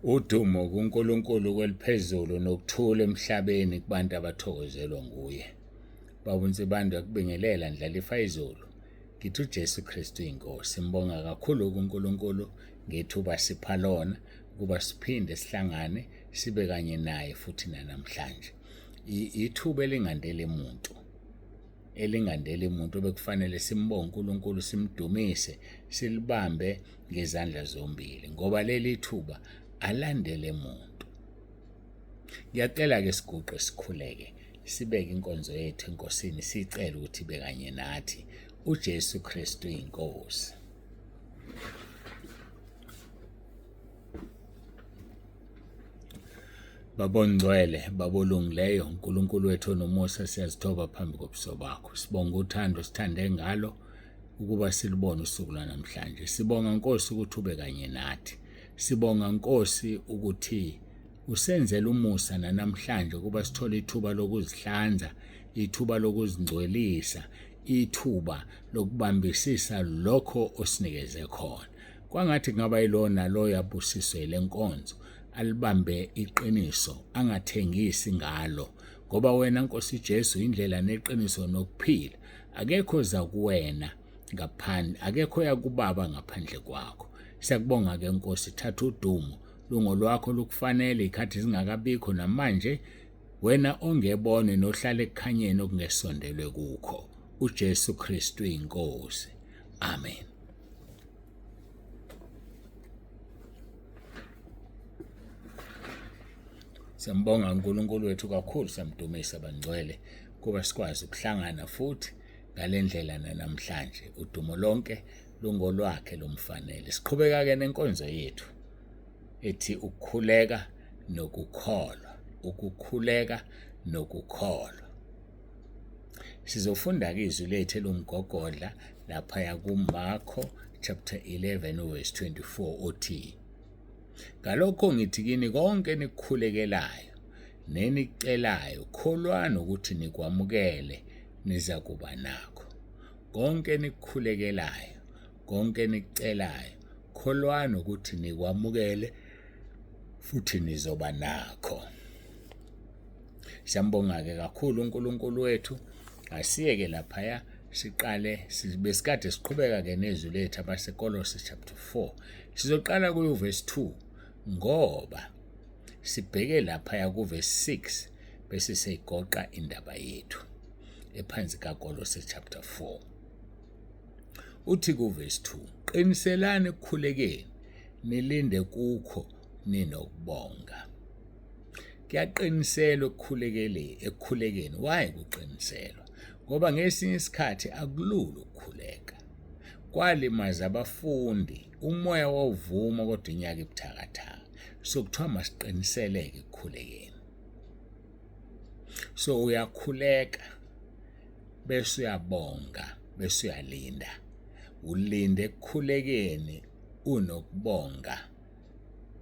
Udumo kuNkulunkulu kweliphezulu nokuthula emhlabeni kubantu abathokozelwa nguye. Baba uNsibande uyakubingelela Ndlalifa izulu. Ngithi uJesu Kristu inkosi. Simbonga kakhulu kuNkulunkulu ngethuba sipha lona ukuba siphinde sihlangane sibe kanye naye futhi nanamhlanje. Ithuba elingandele muntu. Elingandeli muntu obekufanele simbonge uNkulunkulu simdumise silibambe ngezandla zombili ngoba leli thuba alandele muntu. Ngiyacela-ke siguqe sikhuleke sibeke inkonzo yethu eNkosini siyicele ukuthi ibe kanye nathi. UJesu Kristu iNkosi. Baba ongcwele, Baba olungileyo, uNkulunkulu wethu onomusa, siyazithoba phambi kobuso bakho. Sibonga uthando sithande ngalo ukuba silubone usuku lwanamhlanje. Sibonga Nkosi ukuthi ube kanye nathi. Sibonga Nkosi ukuthi usenzele umusa nanamhlanje ukuba sithole ithuba lokuzihlanza, ithuba lokuzingcwelisa, ithuba lokubambisisa lokho osinikeze khona. Kwangathi kungaba yilowo naloyo abusiswe yile nkonzo, alibambe iqiniso, angathengisi ngalo, ngoba wena Nkosi Jesu indlela neqiniso nokuphila. Akekho oza kuwena ngaphandle, akekho oya kuBaba ngaphandle kwakho. Siyakubonga-ke Nkosi, thatha udumo, lungolwakho lukufanele, ikhathi zingakabikho namanje, wena ongebone nohlala ekukhanyeni okungesondelwe kukho. uJesu Kristu iNkosi. Amen. Siyambonga uNkulunkulu wethu kakhulu, siyamdumisa bangcwele kuba sikwazi ukuhlangana futhi ngalendlela namhlanje. Udumo lonke lungolwakhe lomfanele. Siqhubeka ke nenkonzo yethu ethi ukukhuleka nokukholwa, ukukhuleka nokukholwa. Sizofunda-ke izwi lethu elumgogodla laphaya kuMarko chapter 11 verse 24 othi, Ngalokho ngithi kini konke enikukhulekelayo nenikucelayo kholwani ukuthi nikwamukele nizakuba nakho. Konke enikukhulekelayo, konke enikucelayo, kholwani ukuthi nikwamukele futhi nizoba nakho. Siyambonga-ke kakhulu uNkulunkulu wethu. Asiyeke laphaya siqale besikade siqhubeka-ke nezwi lethu abaseKolose chapter 4. Sizoqala kuyo verse 2 ngoba sibheke laphaya kuverse 6 bese seyigoqa indaba yethu ephansi kaKolose chapter 4. Uthi kuverse 2, qiniselani ekukhulekeni nilinde kukho ninokubonga. Kuyaqiniselwa ekukhulekele ekukhulekeni. Why kuqiniselwa? Ngoba ngesinye isikhathi akulula ukukhuleka. Kwalimaza abafundi, umoya wawuvuma kodwa inyaka ibuthakathaka. So kuthiwa masiqiniseleke ekukhulekeni. So uyakhuleka bese uyabonga bese uyalinda. Ulinde ekukhulekeni unokubonga.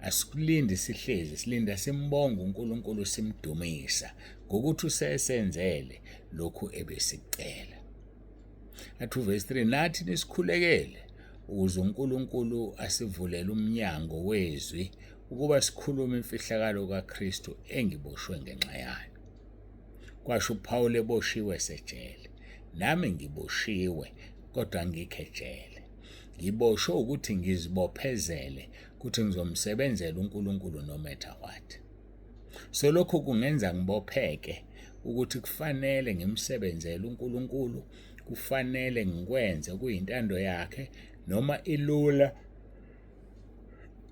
Asikulindi sihlezi, silinda simbonga uNkulunkulu simdumisa ngokuthi usesenzele lokhu ebesikucela. Athi uvesi 3 nathi nisikhulekele ukuze uNkulunkulu asivulele umnyango wezwi ukuba sikhulume imfihlakalo kaKristu engiboshwe ngenxa yayo. Kwasho uPawulu eboshiwe esejele. Nami ngiboshiwe kodwa angikho ejele. Ngiboshwe ukuthi ngizibophezele ukuthi ngizomsebenzela uNkulunkulu no matter what. So lokho kungenza ngibopheke ukuthi kufanele ngimsebenzele uNkulunkulu, kufanele ngikwenze kuyintando yakhe noma ilula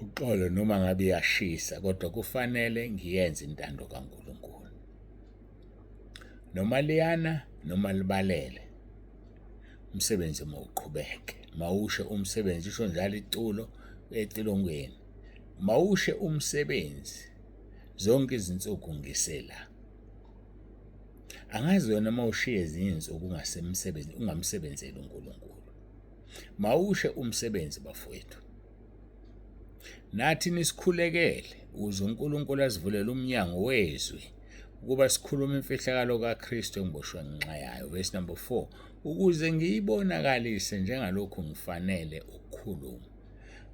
uxolo noma ngabe iyashisa kodwa kufanele ngiyenze intando kaNkulunkulu. Noma liyana noma libalele umsebenzi mawuqhubeke, mawushe umsebenzi, isho njalo iculo ecilongweni, mawushe umsebenzi zonke izinsuku ngisela. Angazi wena uma ushiye ezinye izinsuku ungasemsebenzi ungamsebenzeli uNkulunkulu. Mawushe umsebenzi bafowethu. Nathi nisikhulekele ukuze uNkulunkulu asivulele umnyango wezwi ukuba sikhulume imfihlakalo kaKristu engiboshwe ngenxa yayo. Verse number 4, ukuze ngiyibonakalise njengalokhu ngifanele ukukhuluma.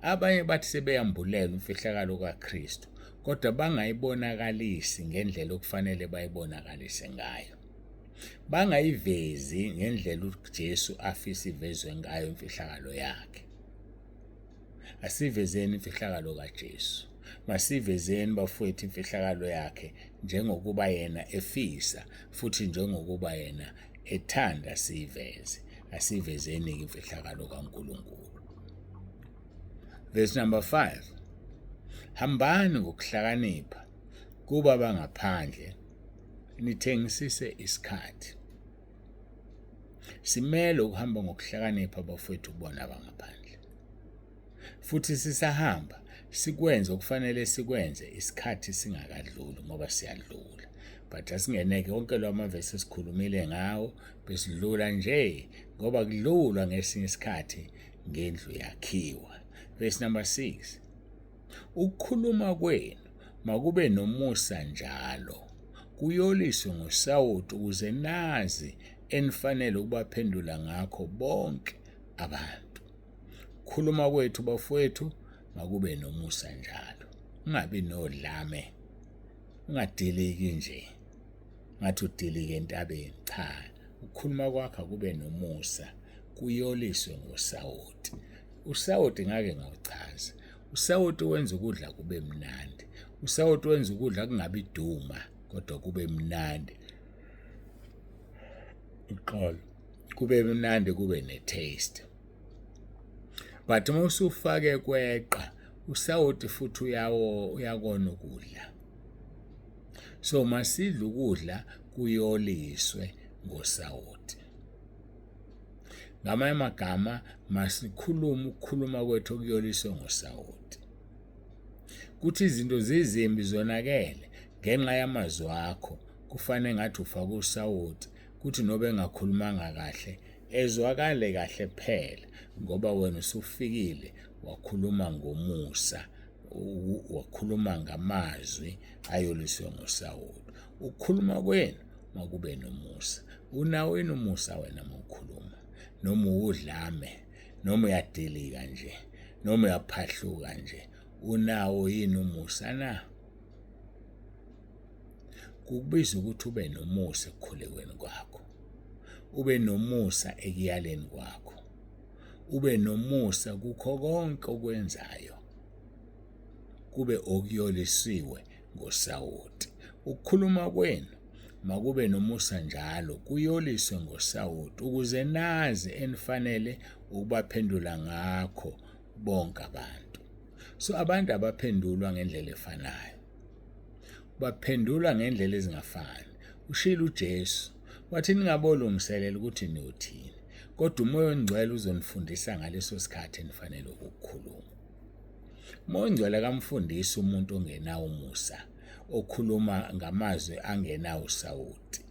Abanye bathi sebeyambulela imfihlakalo kaKristu, kodwa bangayibonakalisi ngendlela okufanele bayibonakalise ngayo. Bangayivezi ngendlela uJesu afisa ivezwe ngayo imfihlakalo yakhe. Asivezeni imfihlakalo kaJesu. Masivezeni bafowethu imfihlakalo yakhe njengokuba yena efisa futhi njengokuba yena ethanda siyiveze. Asivezeni imfihlakalo kaNkulunkulu. Verse number 5. Hambani ngokuhlakanipha kuba bangaphandle nithengisise isikhathi. Simele ukuhamba ngokuhlakanipha bafowethu kubona abangaphandle. Futhi sisahamba sikwenze okufanele sikwenze isikhathi singakadluli ngoba siyadlula. But asingeneke konke lo mavesi esikhulumile ngawo besidlula nje ngoba kudlulwa ngesinye isikhathi ngendlu yakhiwa. Verse number 6. Ukukhuluma kwenu makube nomusa njalo, kuyoliswe ngosawoti ukuze nazi enifanele ukubaphendula ngakho bonke abantu. Khuluma kwethu bafowethu makube nomusa njalo. Ungabi nodlame. Ungadiliki nje. Ngathi udilike entabeni. Cha, ukukhuluma kwakho kube nomusa, kuyoliswe ngosawoti. Usawoti ngake ngawuchaza. Usawoti wenza ukudla kube mnandi. Usawoti wenza ukudla kungabi duma kodwa kube mnandi. Uxolo. Kube mnandi kube ne-taste. But uma usufake kweqa usawoti futhi uyawo uyakona ukudla. So masidla ukudla kuyoliswe ngosawoti. Ngamanye amagama masikhulume ukukhuluma kwethu okuyoliswe ngosawoti. Kuthi izinto zizimbi zonakele ngenxa yamazwi akho, kufanele ngathi ufake usawoti, kuthi noba engakhulumanga kahle ezwakale kahle phela ngoba wena usufikile wakhuluma ngomusa, wakhuluma ngamazwi ayoliswe ngosawoti. Ukukhuluma kwenu makube nomusa. Unawo yini umusa wena uma ukhuluma? Noma uwudlame, noma uyadilika nje, noma uyaphahluka nje, unawo yini umusa na? Kukubiza ukuthi ube nomusa ekukhulekweni kwakho, ube nomusa ekuyaleni kwakho, ube nomusa kukho konke okwenzayo, kube okuyolisiwe ngosawoti. Ukukhuluma kwenu makube nomusa njalo, kuyoliswe ngosawoti, ukuze nazi enifanele ukubaphendula ngakho bonke abantu. So abantu abaphendulwa ngendlela efanayo, baphendulwa ngendlela ezingafani. Ushilo uJesu wathi ningabolungiselela ukuthi niyothini, kodwa uMoya oNgcwele uzonifundisa ngaleso sikhathi enifanele ukukhuluma. Umoya oNgcwele akamfundisi umuntu ongenawo umusa, okhuluma ngamazwi angenawo usawoti.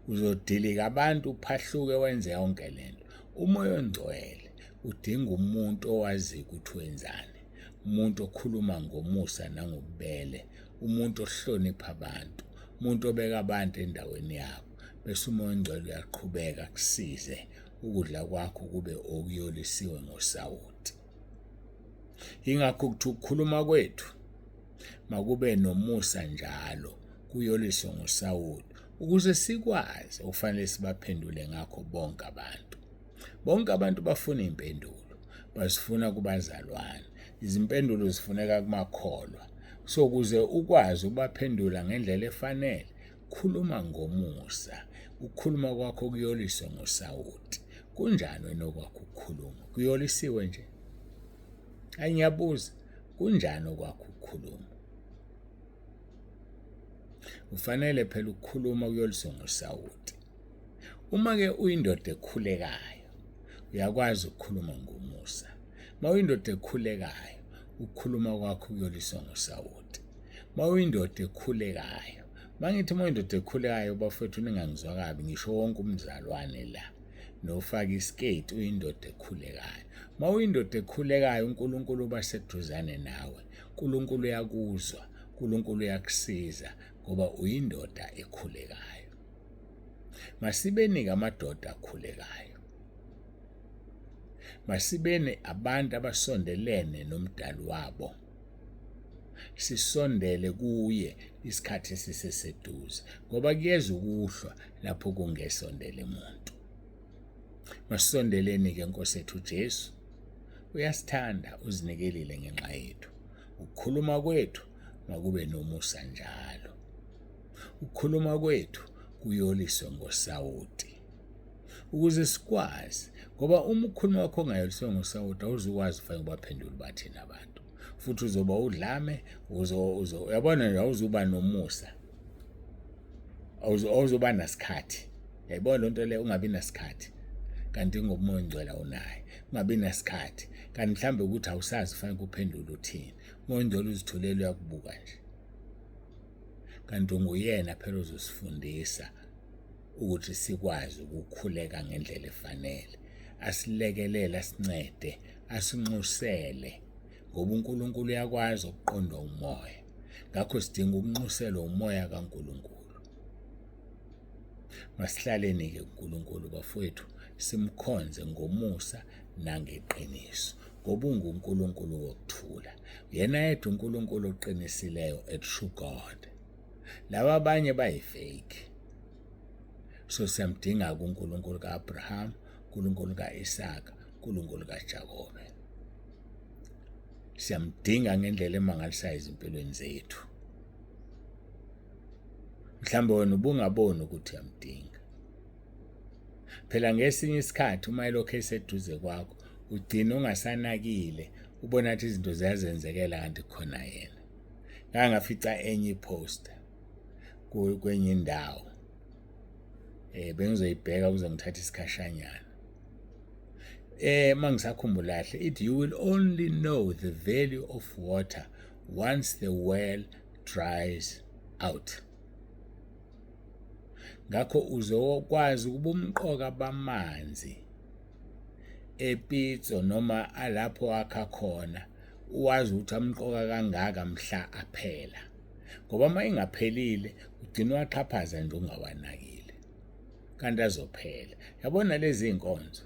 Uzodilika abantu uphahluke wenze yonke lento. Umoya oNgcwele udinga umuntu owaziyo ukuthi wenzani, umuntu okhuluma ngomusa nangobubele, umuntu ohlonipha abantu, umuntu obeka abantu endaweni yabo. Bese uMoya oNgcwele uyaqhubeka akusize ukudla kwakho kube okuyolisiwe ngosawoti. Ingakho kuthi ukukhuluma kwethu makube nomusa njalo, kuyoliswe ngosawoti, ukuze sikwazi okufanele sibaphendule ngakho bonke abantu. Bonke abantu bafuna impendulo, bazifuna kubazalwane. Izimpendulo zifuneka kumakholwa. So ukuze ukwazi ukubaphendula ngendlela efanele, khuluma ngomusa. Ukukhuluma kwakho kuyoliswe ngosawoti. Kunjani wena okwakho ukukhuluma? Kuyolisiwe nje? Ayi ngiyabuza, kunjani okwakho ukukhuluma? Ufanele phela ukukhuluma kuyoliswe ngosawoti. Uma-ke uyindoda ekhulekayo, uyakwazi ukukhuluma ngomusa. Uma uyindoda ekhulekayo, ukukhuluma kwakho kuyoliswa ngosawoti. Uma uyindoda ekhulekayo, mangithi uma uyindoda ekhulekayo bafowethu ningangizwa kabi, ngisho wonke umzalwane la nofaka isiketi uyindoda ekhulekayo. Uma uyindoda ekhulekayo, uNkulunkulu uba seduzane nawe. uNkulunkulu uyakuzwa, uNkulunkulu uyakusiza ngoba uyindoda ekhulekayo. Masibenike amadoda akhulekayo. Masibeni abantu abasondelene noMdali wabo. Sisondele kuye isikhathi siseseduze ngoba kuyeza ukuhlwa lapho kungesondele muntu. Masisondeleni-ke Nkosi ethu Jesu. Uyasithanda, uzinikelile ngenxa yethu. Ukukhuluma kwethu makube nomusa njalo. Ukukhuluma kwethu kuyoliswe ngosawoti ukuze sikwazi ngoba uma ukukhuluma kwakho kungayoliswe ngosawoti awuzukwazi ufanele ubaphendule bathini abantu futhi uzoba udlame uzo uyabona nje awuzuba nomusa awuzoba nasikhathi yayibona loo nto leyo ungabi nasikhathi kanti ngoba umoya ongcwele awunaye ungabi nasikhathi kanti mhlawumbe ukuthi awusazi ufanele uphendule uthini umoya ongcwele uzithulela uyakubuka nje kanti unguyena phela ozosifundisa ukuthi sikwazi ukukhuleka ngendlela efanele asilekelele asincede asinxusele ngoba uNkulunkulu uyakwazi ukuqonda umoya ngakho sidinga ukunxuselwa umoya kaNkulunkulu. Masihlaleni-ke kuNkulunkulu bafowethu simkhonze ngomusa nangeqiniso ngoba unguNkulunkulu wokuthula. Yena yedwa uNkulunkulu oqinisileyo, a true God. Laba abanye bayifake. So siyamdinga-ke uNkulunkulu ka-Abraham, uNkulunkulu ka-Isaka, uNkulunkulu kaJakobe. Siyamdinga ngendlela emangalisayo ezimpilweni zethu. Mhlawumbe wena ubungaboni ukuthi uyamdinga. Phela ngesinye isikhathi uma elokhu eseduze kwakho ugcina ungasanakile ubona ukuthi izinto ziyazenzekela kanti khona yena. Ngake ngafica enye iposter kwenye indawo bengizoyibheka kuze ngithathe isikhashanyana. Mangisakhumbula kahle ithi you will only know the value of water once the well dries out. Ngakho uzokwazi ukubumqoka bamanzi epitso noma alapho akha khona uwazi ukuthi amqoka kangaka mhla aphela ngoba uma ingaphelile ugcina waxhaphaza nje ungawanakile kanti azophela yabona lezi zinkonzo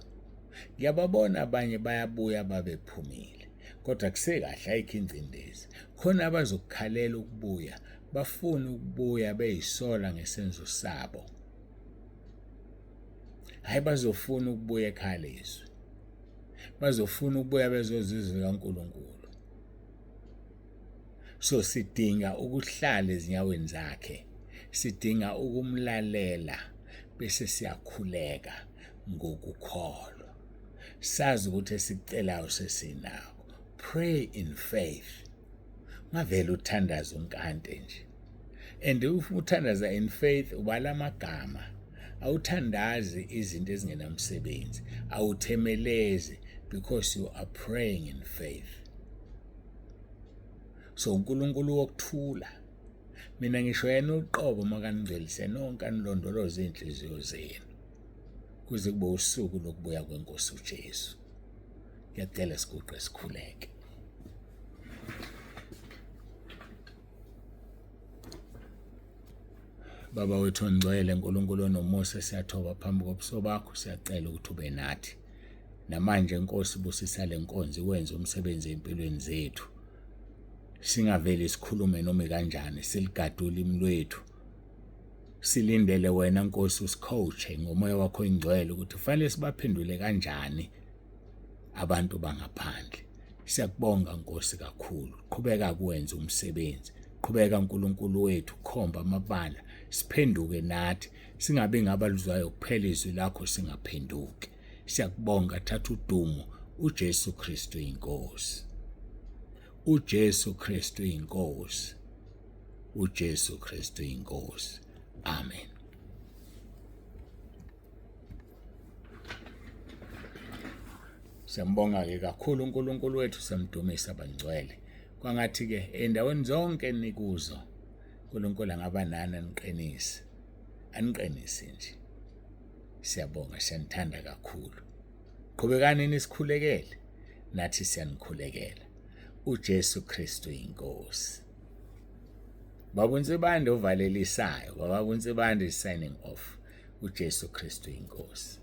ngiyababona abanye bayabuya babephumile kodwa kusekahle ayikho ingcindezi khona abazokukhalela ukubuya bafuna ukubuya beyisola ngesenzo sabo hayi bazofuna ukubuya ekhaya lezwi bazofuna ukubuya bezozizwe kaNkuluNkulu so sidinga ukuhlala ezinyaweni zakhe sidinga ukumlalela bese siyakhuleka ngokukholwa sazi ukuthi esikucelayo sesinako pray in faith ungavele uthandaze unkante nje and if uthandaza in faith ubala amagama awuthandazi izinto ezingenamsebenzi awuthemelezi because you are praying in faith so uNkulunkulu wokuthula mina ngisho yena uqobo makaningcwelise nonke anilondoloze izinhliziyo zenu kuze kube usuku lokubuya kwenkosi uJesu. Ngiyacela siguqe sikhuleke. Baba wethu ongcwele, uNkulunkulu onomusa, siyathoba phambi kobuso bakho, siyacela ukuthi ube nathi. Namanje Nkosi busisa le nkonzo iwenze umsebenzi empilweni zethu. Singaveli sikhulume noma kanjani, siligade ulimi lwethu. Silindele wena Nkosi usicoache ngomoya wakho oyingcwele ukuthi kufanele sibaphendule kanjani abantu bangaphandle. Siyakubonga Nkosi kakhulu. Qhubeka kuwenze umsebenzi. Qhubeka uNkulunkulu wethu khomba amabala siphenduke nathi singabi ngabalizwayo kuphela izwi lakho singaphenduki. Siyakubonga thatha udumo uJesu Kristu inkosi. uJesu Kristu inkosi. uJesu Kristu inkosi. Amen. Siyambonga-ke kakhulu uNkulunkulu wethu, siyamdumisa bangcwele. Kwangathi-ke endaweni zonke nikuzo uNkulunkulu angaba nani aniqinise. Aniqinise nje. Siyabonga, siyanithanda kakhulu. Qhubekani nisikhulekele, nathi siyanikhulekela. uJesu Kristu inkosi. Baba uNsibande ovalelisayo, Baba uNsibande is signing off. uJesu Kristu inkosi.